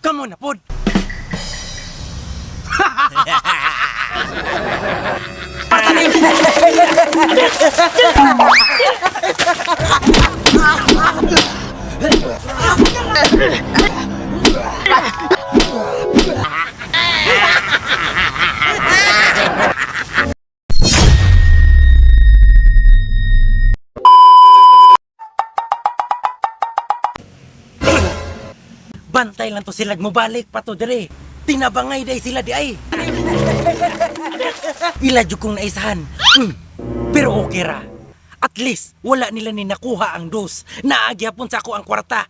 Kamo na pod. Bantay lang to sila, mubalik pa to dire. Tinabangay day sila di ay. Ila jud kong naisahan. Pero okay ra. At least wala nila ni nakuha ang dos. Naagyapon sa ako ang kwarta.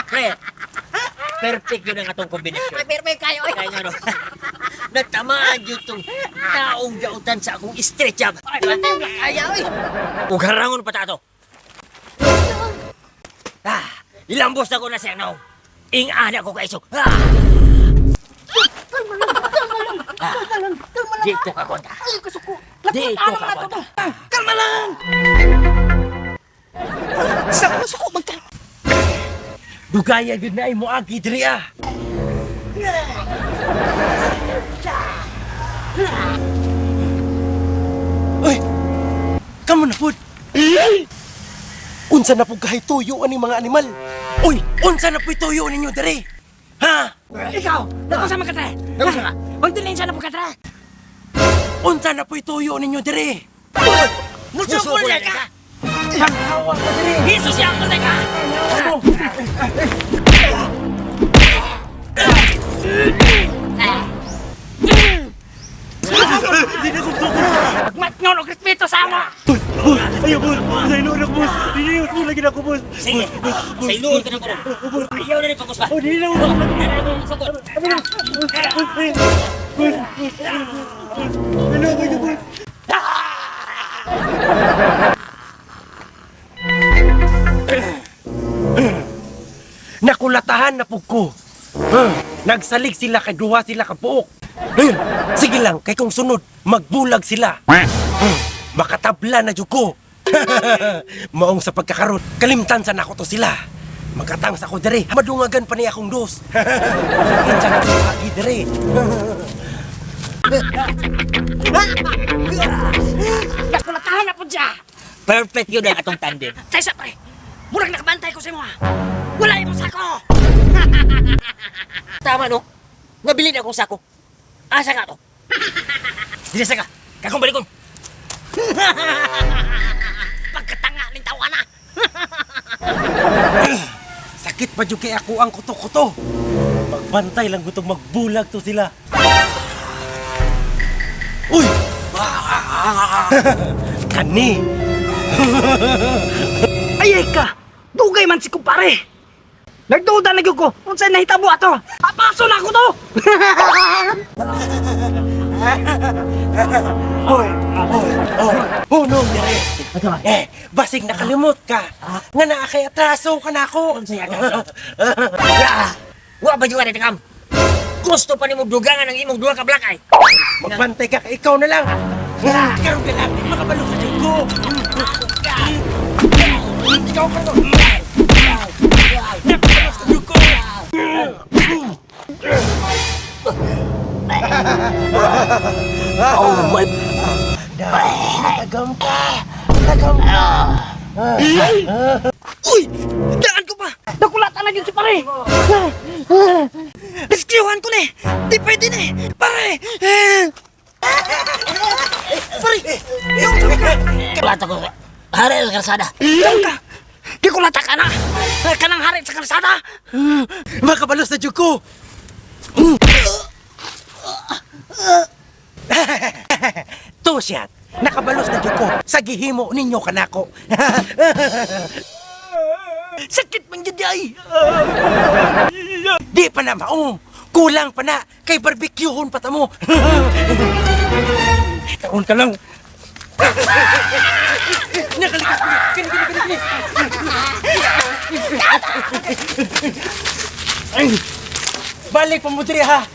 Pre, perfect yun ang atong kombinasyon. Ay, perfect kayo. Ay, Kaya nga no, natamaan yun tong taong gautan sa akong stretch up. Ay, bantay mo lang kaya, oy. Ug harangon pa ta ato. Ah, ilambos na ko na siya naong. Ing-ana ko kaisog. Ah! Kalma lang, kalma lang, kalma lang, kalma lang. Di ko kakwanta. Ay, kasuko. Di ko Lagpot, anak na to kakwanta. to. Kalma lang! Sa kasuko, magka. Dugaya gyud na ay moagi diri ah. Uy! Kamo na pud. Unsa na pud kahay tuyo ani mga animal? Uy, unsa na pud tuyo ninyo diri? Ha? Ikaw, nakusa man ka, tre. Nakusa ka? Magdilin siya na po ka, tre. Unsa na pud tuyo ninyo diri? Musukol na ka! Tanghawa ka diri. Jesus siya ako na ka! Magmatngon og respeto sa amo. Ayaw, boss! Sa inuun ako, boss! Dili na lagi na ako, boss! Sige, sa iluon ka ng kurong. Ayaw na rin pagkus pa. Oh, dili na ako! Sukol. Boss! Boss! Ano ako niyo, boss? Nakulatahan na pud ko. Huh, nagsalig sila kay duha sila ka buok. Huh, sige lang kay kung sunod magbulag sila. Huh, makatabla na jud ko. Maong sa pagkakaron, kalimtan sa nako to sila. Magkatang sa ko diri, madungagan pa ni akong dos. Kinsa na ko agi diri. Nakulatahan na po siya. Perfect yun ang atong tandem. Taysa, pre. Murag nakabantay ko sa imo, ah. Wala imong sako. Tama no? Nabili na akong sako. Asa ka to? Dili sa ka. Kakong balikon. Pagkatanga ning tawa na. Sakit pa jud kay ako ang kuto-kuto. Magbantay lang gutong magbulag to sila. Uy! Kani! Ay, ay ka! Dugay man si kumpare! Nagduda na gyud ko unsay nahitabo ato. Apaso na ako to. Hoy! Hoy! Hoy! Oh no! Dire. Eh, basig nakalimot ka. Nga naa kay atraso ka na ako. Unsay atraso? Wa ba juwa na kam? Gusto pa nimo dugangan ang imong duha ka blakay. Magbantay ka, kay ikaw na lang. Karon ka lang, makabalo sa jud ko. Ikaw ka lang. Nakabalo sa jud ko. Oh my Tagam ka. Tagam ka. Uy! Daan ko pa! Nakulatan na gyud si pare. Rescuehan ko ni. Di pwede ni. Pare! Pare! Yung sabi ka! Kulata ko. Hari sa kalsada. Yung ka! Gikulata ka na! Kanang hari sa kalsada! Makabalo sa jud ko. Tusyat, nakabalos na jud ko sa gihimo ninyo kanako. Sakit man jud ay. Di pa na mao. Kulang pa na kay barbecuehon pa ta mo. Taon ka lang. Nakalikas ko. Kini kini kini kini. Ay. Balik pa mo diri ha.